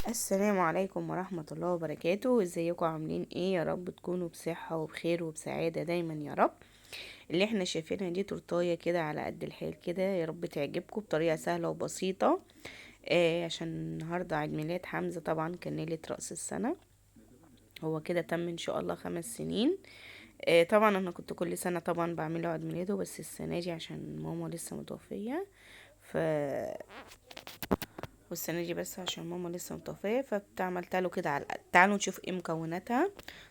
السلام عليكم ورحمة الله وبركاته. ازيكم عاملين ايه؟ يا رب تكونوا بصحة وبخير وبسعادة دايما يا رب. اللي احنا شايفينها دي تورتاية كده على قد الحال كده، يا رب تعجبكم بطريقة سهلة وبسيطة. عشان النهاردة عيد ميلاد حمزة، طبعا كان ليلة رأس السنة، هو كده تم ان شاء الله 5 سنين. طبعا انا كنت كل سنة طبعا بعمله عيد ميلاده، بس السنة دي عشان ماما لسه متوفية، والسنة دي بس عشان ماما لسه متوفية فعملتها له كده على القد. تعالوا نشوف ايه مكوناتها.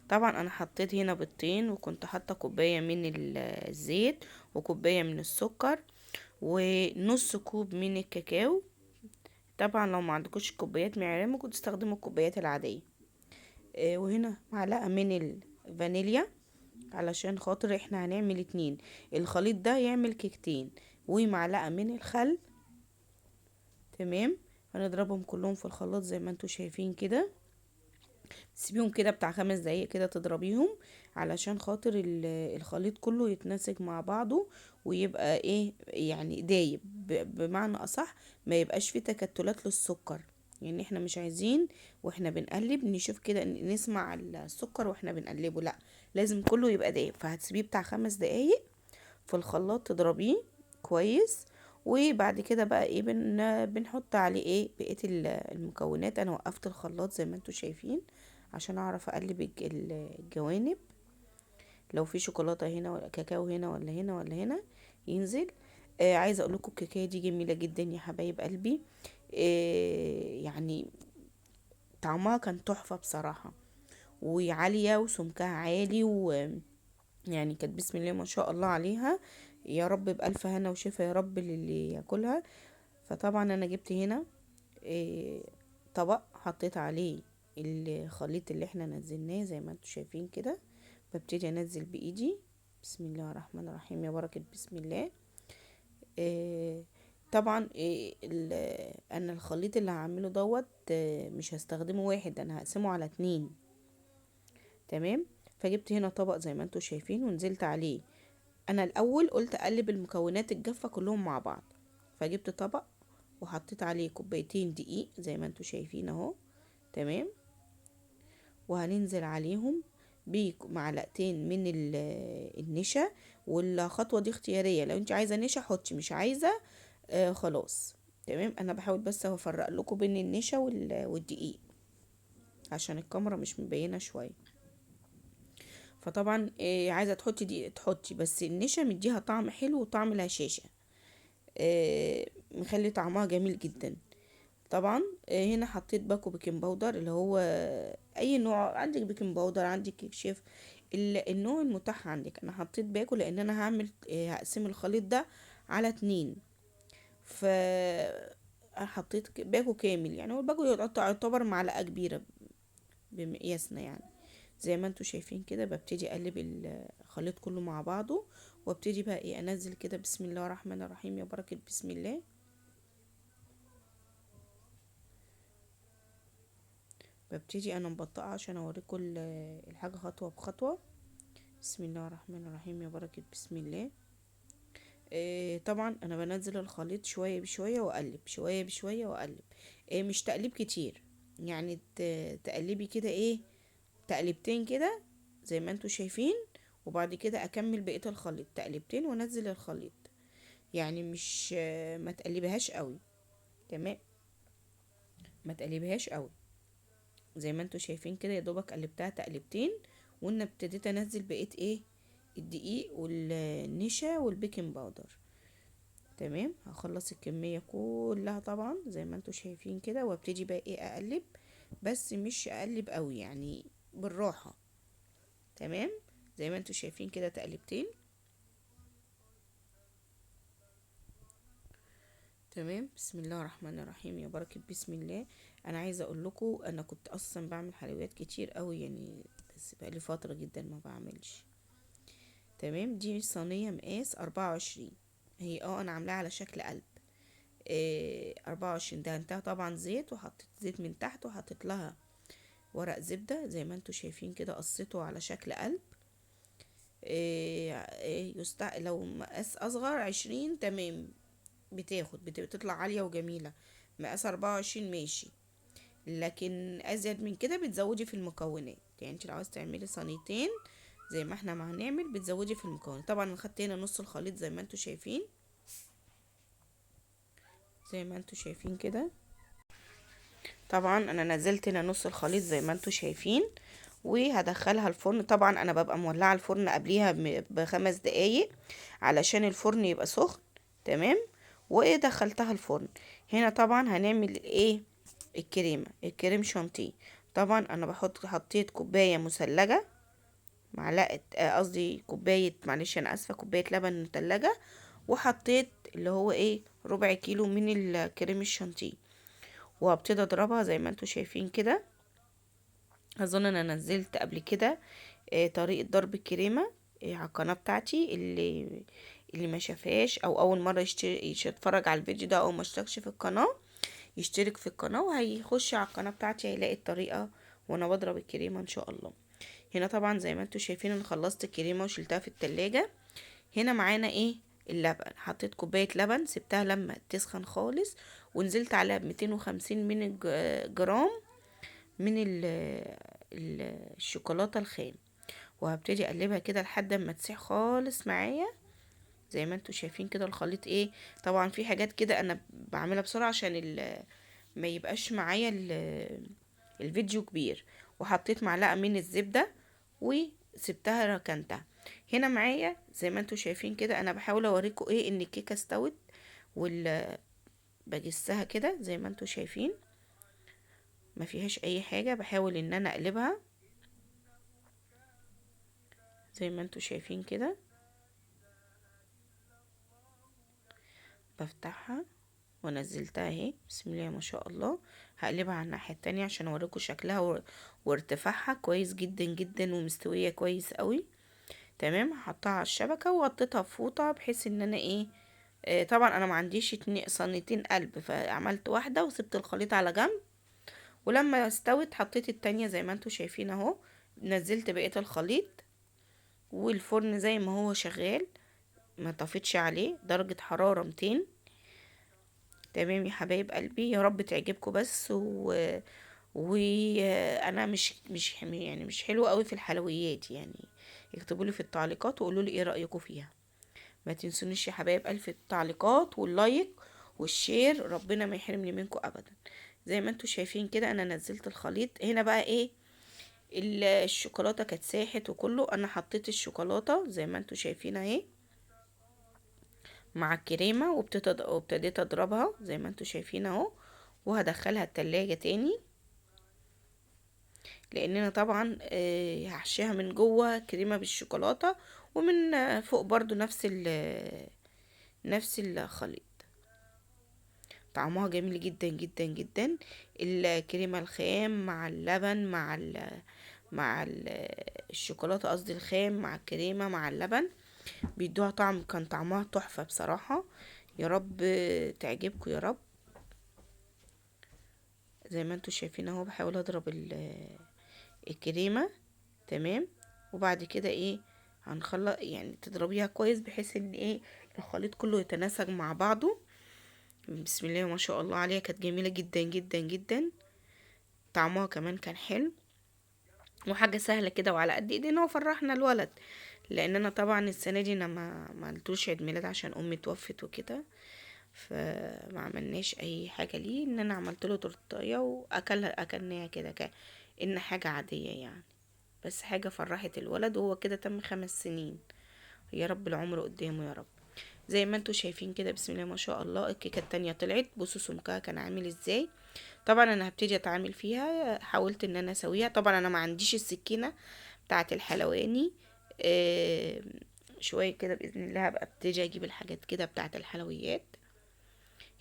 طبعا انا حطيت هنا بيضتين، وكنت حاطة كوباية من الزيت وكوباية من السكر ونص كوب من الكاكاو. طبعا لو ما عندكوش كوبايات معيارية ممكن تستخدموا الكوبايات العادية. وهنا معلقة من الفانيليا علشان خاطر احنا هنعمل 2، الخليط ده يعمل كيكتين، ومعلقة من الخل. تمام، هنضربهم كلهم في الخلاط زي ما انتوا شايفين كده. سيبيهم كده بتاع 5 دقايق كده تضربيهم علشان خاطر الخليط كله يتناسج مع بعضه ويبقى ايه يعني دايب، بمعنى اصح ما يبقاش فيه تكتلات للسكر. يعني احنا مش عايزين واحنا بنقلب نشوف كده نسمع السكر واحنا بنقلبه، لا لازم كله يبقى دايب. فهتسيبيه بتاع 5 دقايق في الخلاط تضربيه كويس، وبعد كده بقى ايه بنحط عليه ايه بقية المكونات. انا وقفت الخلاط زي ما انتوا شايفين عشان اعرف اقلب الجوانب، لو في شوكولاتة هنا ولا كاكاو هنا ولا هنا ولا هنا ينزل. عايزه اقول لكم الكيكه دي جميلة جدا يا حبايب قلبي، طعمها كان تحفة بصراحة، وعاليه وسمكها عالي، ويعني كانت بسم الله ما شاء الله عليها، يا رب بألف هنا وشفا يا رب للي ياكلها. فطبعا انا جبت هنا، طبق حطيت عليه الخليط اللي احنا نزلناه زي ما انتوا شايفين كده. ببتدي انزل بايدي، بسم الله الرحمن الرحيم يا بركة بسم الله. طبعا، انا الخليط اللي هعمله دوت، مش هستخدمه واحد، انا هقسمه على 2. تمام، فجبت هنا طبق زي ما انتوا شايفين ونزلت عليه. انا الاول قلت اقلب المكونات الجافة كلهم مع بعض، فجبت طبق وحطيت عليه كوبايتين دقيق زي ما انتوا شايفين اهو. تمام، وهننزل عليهم بمعلقتين من النشا، والخطوة دي اختيارية، لو انت عايزة نشا حطي، مش عايزة، خلاص. تمام، انا بحاول بس افرق لكم بين النشا والدقيق عشان الكاميرا مش مبينة شوية. فطبعا، عايزة تحطي دقيق تحطي، بس النشا مديها طعم حلو وطعم الهشاشة، مخلي طعمها جميل جدا. طبعا، هنا حطيت باكو baking powder، اللي هو اي نوع عندك baking powder، عندك كيك شيف، النوع المتاح عندك. انا حطيت باكو لان انا هقسم الخليط ده على 2، ف حطيت باكو كامل، يعني هو الباكو يعتبر معلقة كبيرة بمقياسنا. زي ما انتوا شايفين كده ببتدي اقلب الخليط كله مع بعضه، وابتدي بقى ايه انزل كده بسم الله الرحمن الرحيم يا بركة بسم الله. ببتدي انا مبطئه عشان اوريكم الحاجة خطوة بخطوة. بسم الله الرحمن الرحيم يا بركة بسم الله. طبعا انا بنزل الخليط شوية بشوية واقلب، شوية بشوية واقلب، مش تقليب كتير، يعني تقلبي كده ايه تقلبتين كده زي ما انتوا شايفين، وبعد كده اكمل بقية الخليط تقلبتين وانزل الخليط، يعني مش، ما تقلبيهاش قوي. تمام، ما تقلبيهاش قوي زي ما انتوا شايفين كده، يا دوبك قلبتها تقلبتين، وانا ابتديت انزل بقية ايه الدقيق والنشا وال baking powder. تمام، هخلص الكمية كلها طبعا زي ما انتوا شايفين كده، وابتدي بقى ايه اقلب، بس مش اقلب قوي، يعني بالراحة. تمام، زي ما انتوا شايفين كده تقلبتين. تمام، بسم الله الرحمن الرحيم يا بركة بسم الله. انا عايزة اقول لكم انا كنت اصلا بعمل حلويات كتير قوي بس بقالي فترة جدا ما بعملش. تمام، دي صينية مقاس 24، هي انا عاملاها على شكل قلب. 24. دهنتها طبعا زيت، وحطيت زيت من تحت، وحطيت لها ورق زبدة زي ما انتوا شايفين كده، قصيته على شكل قلب. لو مقاس اصغر 20 تمام، بتطلع عالية وجميلة. مقاس 24 ماشي، لكن ازيد من كده بتزودي في المكونات. يعني انت لو عاوزه تعملي صينيتين زي ما احنا ما هنعمل بتزودي في المكونات. طبعا انا خدت هنا نص الخليط زي ما انتوا شايفين، زي ما انتوا شايفين كده. طبعا انا نزلت هنا نص الخليط زي ما انتوا شايفين، وهدخلها الفرن. طبعا انا ببقى مولعه الفرن قبليها ب5 دقايق علشان الفرن يبقى سخن. تمام، ودخلتها الفرن. هنا طبعا هنعمل ايه؟ الكريمة، الكريم شانتيه. طبعا انا حطيت كوباية مثلجه، معلقه، قصدي كوباية، معلش انا اسفه، كوباية لبن مثلجه، وحطيت اللي هو ايه ربع كيلو من الكريم الشانتيه، وهبتدي اضربها زي ما انتوا شايفين كده. اظن انا نزلت قبل كده طريقه ضرب الكريمة على القناة بتاعتي، اللي ما شافهاش او اول مرة يتفرج على الفيديو ده او ما اشتركش في القناة يشترك في القناة، وهيخش على القناة بتاعتي هيلاقي الطريقة وانا بضرب الكريمة ان شاء الله. هنا طبعا زي ما انتوا شايفين انا خلصت الكريمة وشلتها في التلاجة. هنا معانا ايه؟ اللبن. حطيت كوباية لبن، سبتها لما تسخن خالص، ونزلت عليها ب250 من جرام من الشوكولاتة الخام، وهبتدي اقلبها كده لحد ما تسيح خالص معايا زي ما انتوا شايفين كده. الخليط ايه، طبعا في حاجات كده انا بعملها بسرعة عشان ما يبقاش معايا الفيديو كبير. وحطيت معلقه من الزبدة وسبتها ركنتها. هنا معايا زي ما انتوا شايفين كده، انا بحاول اوريكم ايه ان الكيكه استوت، بجسها كده زي ما انتوا شايفين ما فيهاش اي حاجة. بحاول ان انا اقلبها زي ما انتوا شايفين كده، بفتحها ونزلتها اهي، بسم الله ما شاء الله. هقلبها على الناحية التانية عشان اوريكم شكلها وارتفاعها كويس جدا جدا، ومستويه كويس قوي. تمام، هحطها على الشبكة وغطيتها بفوطه بحيث ان انا ايه، طبعا انا ما عنديش صينيتين قلب، فعملت واحدة وسبت الخليط على جنب، ولما استوت حطيت التانية زي ما انتوا شايفين اهو. نزلت بقية الخليط، والفرن زي ما هو شغال ما طفتش عليه، درجه حرارة 200. تمام يا حبايب قلبي، يا رب تعجبكم بس. وانا مش يعني مش حلوة قوي في الحلويات، يعني اكتبوا لي في التعليقات وقولوا لي ايه رايكم فيها. ما تنسونيش يا حبايب قلبي في التعليقات وال like وال share، ربنا ما يحرمني منكم ابدا. زي ما انتوا شايفين كده انا نزلت الخليط. هنا بقى ايه، الشوكولاتة كانت ساحت وكله، انا حطيت الشوكولاتة زي ما انتوا شايفين اهي مع الكريمة، وابتديت اضربها زي ما انتوا شايفين اهو، وهدخلها التلاجة تاني، لان انا طبعا هحشيها من جوه كريمة بالشوكولاته، ومن فوق برضو نفس الخليط. طعمها جميل جدا جدا جدا، الكريمة الخام مع اللبن مع الشوكولاتة، قصدي الخام مع الكريمة مع اللبن، بيدوها طعم، كان طعمها تحفة بصراحة. يا رب تعجبكم يا رب. زي ما انتوا شايفين اهو بحاول اضرب الكريمة. تمام، وبعد كده ايه هنخلط، يعني تضربيها كويس بحيث ان ايه الخليط كله يتناسج مع بعضه. بسم الله ما شاء الله عليها، كانت جميلة جدا جدا جدا، طعمها كمان كان حلو، وحاجه سهلة كده وعلى قد ايدينا، وفرحنا الولد. لان انا طبعا السنة دي انا ما عملتوش عيد ميلاد عشان امي توفت وكده، فما عملناش اي حاجة ليه، ان انا عملت له تورتايه واكلها، اكلناها كده كأن حاجة عادية يعني، بس حاجة فرحت الولد، وهو كده تم 5 سنين، يا رب العمر قدامه يا رب. زي ما انتوا شايفين كده بسم الله ما شاء الله الكيكه التانية طلعت، بصوا سمكها كان عامل ازاي. طبعا انا هبتدي اتعامل فيها، حاولت ان انا اسويها. طبعا انا ما عنديش السكينة بتاعه الحلواني، شوية كده باذن الله هبقى ابتدي اجيب الحاجات كده بتاعه الحلويات،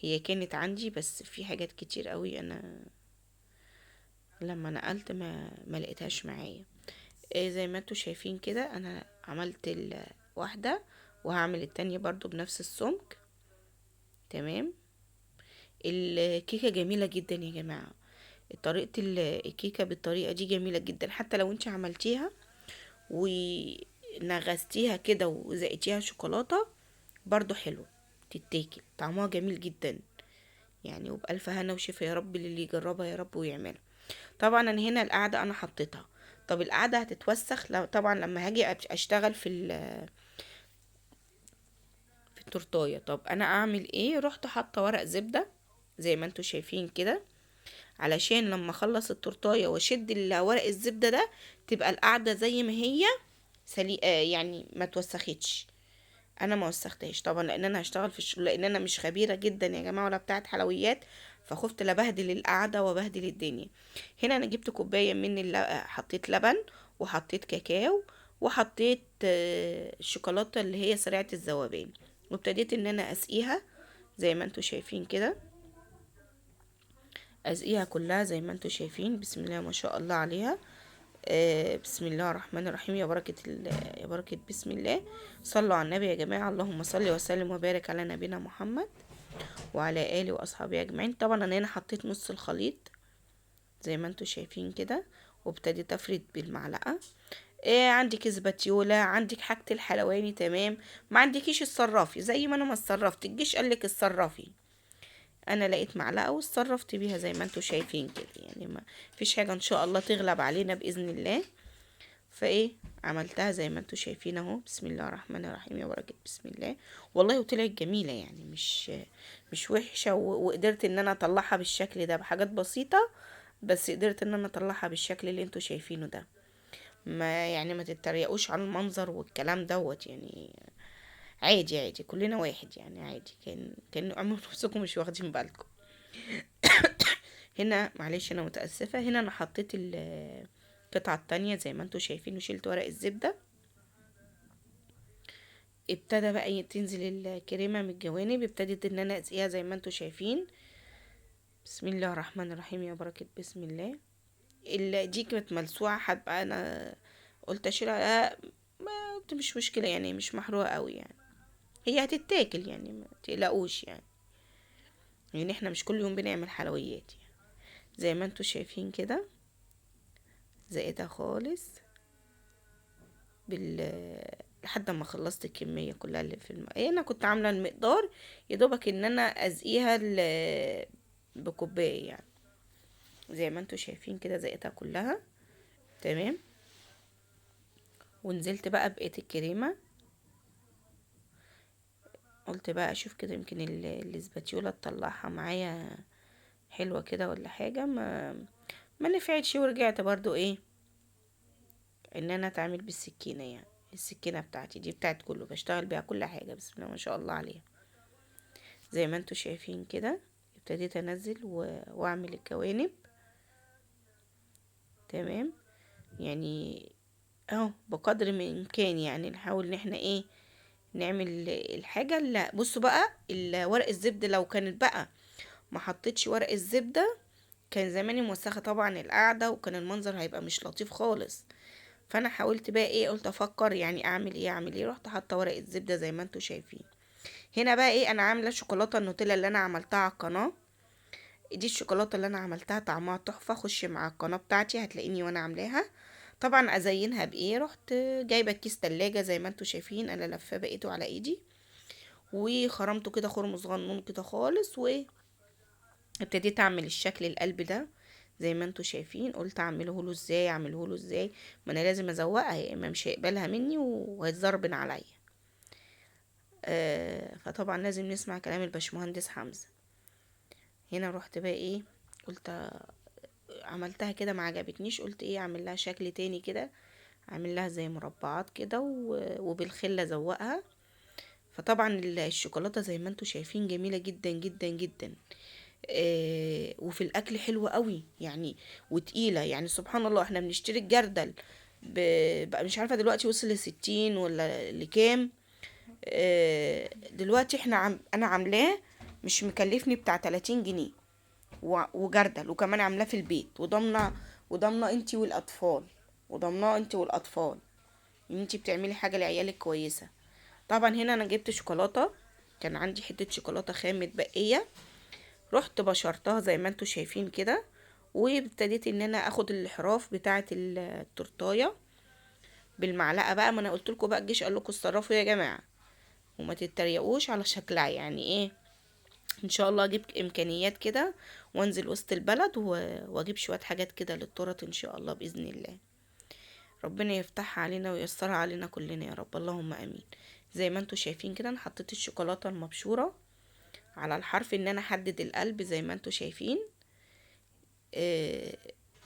هي كانت عندي بس في حاجات كتير قوي انا لما نقلت ما لقيتهاش معايا. زي ما انتوا شايفين كده انا عملت الواحدة وهعمل التانية برضو بنفس السمك. تمام، الكيكه جميلة جدا يا جماعة، طريقه الكيكه بالطريقة دي جميلة جدا، حتى لو انت عملتيها ونغزتيها كده وزقتيها شوكولاتة برضو حلو تتاكل، طعمها جميل جدا. يعني، وبألف هنا وشفا يا رب للي يجربها يا رب ويعملها. طبعا انا هنا القعدة انا حطيتها. طب القعدة هتتوسخ لو طبعا لما هاجي اشتغل في التورتايه. طب انا اعمل ايه؟ رحت حاطه ورق زبدة زي ما انتوا شايفين كده، علشان لما اخلص التورتايه واشد ورق الزبدة ده تبقى القعدة زي ما هي سليقه، يعني ما توسختش. انا ما وسختهاش طبعا لان انا هشتغل في الشغل، لان انا مش خبيرة جدا يا جماعة ولا بتاعه حلويات، فخفت لا بهدل القعدة وبهدل الدنيا. هنا انا جبت كوباية من حطيت لبن وحطيت كاكاو وحطيت الشوكولاتة اللي هي سريعة الذوبان، وابتديت ان انا اسقيها زي ما انتوا شايفين كده، اسقيها كلها زي ما انتوا شايفين. بسم الله ما شاء الله عليها. بسم الله الرحمن الرحيم، يا بركة يا بركة بسم الله. صلوا على النبي يا جماعة، اللهم صل وسلم وبارك على نبينا محمد وعلى آله وأصحابه أجمعين. طبعا أنا هنا حطيت نص الخليط زي ما انتوا شايفين كده، وابتديت أفرد بالمعلقة. عندك اسباتيولا، عندك حاجة الحلواني، تمام. ما عندكيش اتصرفي زي ما أنا ما اتصرفت، الجيش قالك اتصرفي، انا لقيت معلقه واتصرفت بيها زي ما انتوا شايفين كده، يعني ما فيش حاجة ان شاء الله تغلب علينا باذن الله. فايه عملتها زي ما انتوا شايفين اهو. بسم الله الرحمن الرحيم، يا بركة بسم الله. والله وطلعت جميلة يعني، مش وحشة، وقدرت ان انا اطلعها بالشكل ده بحاجات بسيطة، بس قدرت ان انا اطلعها بالشكل اللي انتوا شايفينه ده. ما يعني ما تتريقوش على المنظر والكلام دوت، يعني عادي عادي، كلنا واحد يعني، عادي. كان عملوا نفسكم مش واخدين بالكم. هنا معلش انا متاسفه، هنا انا حطيت القطعة التانية زي ما انتوا شايفين، وشلت ورق الزبدة. ابتدى بقى تنزل الكريمة من الجوانب، ابتدت ان انا اسقيها زي ما انتوا شايفين. بسم الله الرحمن الرحيم، يا بركة بسم الله. دي كانت ملسوعه، حابة انا قلت اشيلها، ما قلت مش مشكلة يعني، مش محروقة قوي يعني، هي هتتاكل يعني، ما تقلقوش يعني، يعني احنا مش كل يوم بنعمل حلويات يعني. زي ما انتوا شايفين كده زقتها خالص لحد ما خلصت الكمية كلها اللي في انا كنت عامله المقدار يا دوبك ان انا ازقيها بكوبايه يعني، زي ما انتوا شايفين كده زقتها كلها تمام. ونزلت بقى بقية الكريمة، قلت بقى اشوف كده يمكن الاسباتيولا تطلعها معايا حلوة كده ولا حاجة، ما نفعتش. ورجعت برضو ايه ان انا اتعامل بالسكينة يعني، السكينة بتاعتي دي بتاعت كله، بشتغل بيها كل حاجة بسم الله ما شاء الله عليها. زي ما انتوا شايفين كده ابتديت انزل واعمل الجوانب تمام، يعني اهو بقدر من الامكان يعني، نحاول ان احنا ايه نعمل الحاجة. اللي بصوا بقى ورق الزبدة، لو كانت بقى ما حطيتش ورق الزبدة كان زماني موسخه طبعا القعدة، وكان المنظر هيبقى مش لطيف خالص. فانا حاولت بقى ايه، قلت افكر يعني اعمل ايه اعمل ايه، رحت حاطه ورق الزبدة زي ما انتوا شايفين. هنا بقى ايه، انا عامله شوكولاتة النوتيلا اللي انا عملتها على القناة دي، الشوكولاتة اللي انا عملتها طعمها تحفة، خش مع القناة بتاعتي هتلاقيني وانا عاملاها. طبعا ازينها بايه، رحت جايبه كيس تلاجة زي ما انتوا شايفين، انا لفه بقيته على ايدي وخرمته كده خرم صغنون كده خالص، وابتديت اعمل الشكل القلب ده زي ما انتوا شايفين. قلت اعمله له ازاي اعمله له ازاي، ما انا لازم ازوقها يا اما مش هيقبلها مني وهيتضربن عليا. فطبعا لازم نسمع كلام الباشمهندس حمزة. هنا رحت بقى ايه، قلت عملتها كده ما عجبتنيش، قلت ايه اعمل لها شكل تاني كده، اعمل لها زي مربعات كده وبالخله زوقها. فطبعا الشوكولاتة زي ما انتوا شايفين جميلة جدا جدا جدا، وفي الاكل حلوة قوي يعني، وتقيله يعني. سبحان الله احنا بنشتري الجردل بقى مش عارفه دلوقتي وصل ل60 ولا لكام. دلوقتي احنا انا عاملاه مش مكلفني بتاع 30 جنيه وجردل، وكمان عاملاه في البيت، وضامنه انتي والاطفال، وضامناه انتي والاطفال ان انتي بتعملي حاجة لعيالك كويسة. طبعا هنا انا جبت شوكولاتة، كان عندي حتة شوكولاتة خام متبقيه، رحت بشرتها زي ما انتوا شايفين كده، وابتديت ان انا اخد الحراف بتاعه التورتايه بالمعلقه بقى. ما انا قلت لكم بقى الجيش قال لكم اتصرفوا يا جماعة وما تتريقوش على شكلها، يعني ايه ان شاء الله اجيب امكانيات كده وانزل وسط البلد واجيب شوية حاجات كده للتورت ان شاء الله باذن الله. ربنا يفتحها علينا وييسرها علينا كلنا يا رب، اللهم امين. زي ما انتوا شايفين كده انا حطيت الشوكولاتة المبشوره على الحرف ان انا احدد القلب زي ما انتوا شايفين.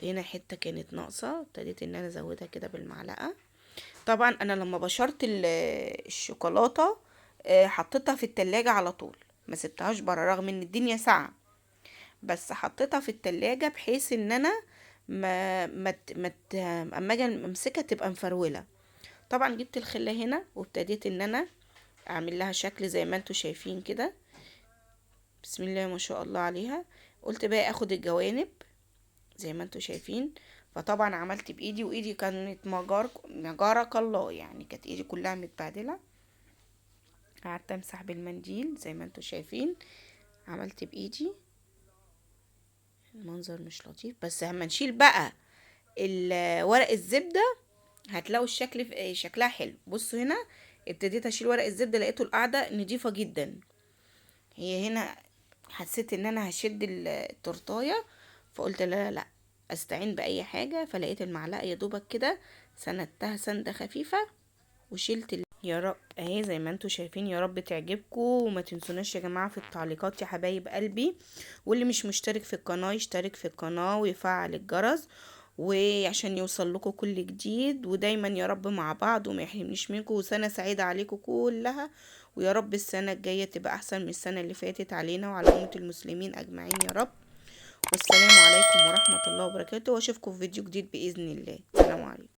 هنا حتة كانت ناقصه، ابتديت ان انا ازودها كده بالمعلقه. طبعا انا لما بشرت الشوكولاتة حطيتها في التلاجة على طول، ما سبتهاش بره رغم ان الدنيا ساقعه، بس حطيتها في التلاجة بحيث ان انا ما ما ما اما اجي امسكها تبقى مفروله. طبعا جبت الخلة هنا وابتديت ان انا اعمل لها شكل زي ما انتوا شايفين كده، بسم الله ما شاء الله عليها. قلت بقى اخد الجوانب زي ما انتوا شايفين. فطبعا عملت بايدي، وايدي كانت مجارك الله يعني، كانت ايدي كلها متبهدله. قعدت امسح بالمنديل زي ما انتوا شايفين، عملت بايدي، المنظر مش لطيف، بس اما نشيل بقى ورق الزبدة هتلاقوا الشكل شكلها حلو. بصوا هنا ابتديت اشيل ورق الزبدة، لقيته القاعدة نضيفه جدا. هي هنا حسيت ان انا هشد التورتايه، فقلت لا لا لا استعين باي حاجة، فلقيت المعلقة يا دوبك كده سندتها سنده خفيفة وشلت يا رب اهي زي ما انتوا شايفين. يا رب تعجبكم، وما تنسوناش يا جماعة في التعليقات يا حبايب قلبي. واللي مش مشترك في القناة يشترك في القناة ويفعل الجرس، وعشان يوصل لكم كل جديد. ودايما يا رب مع بعض وما يحرمنيش منكم، وسنة سعيدة عليكم كلها، ويا رب السنة الجاية تبقى احسن من السنة اللي فاتت علينا وعلى امه المسلمين اجمعين يا رب. والسلام عليكم ورحمة الله وبركاته، واشوفكم في فيديو جديد باذن الله. سلام عليكم.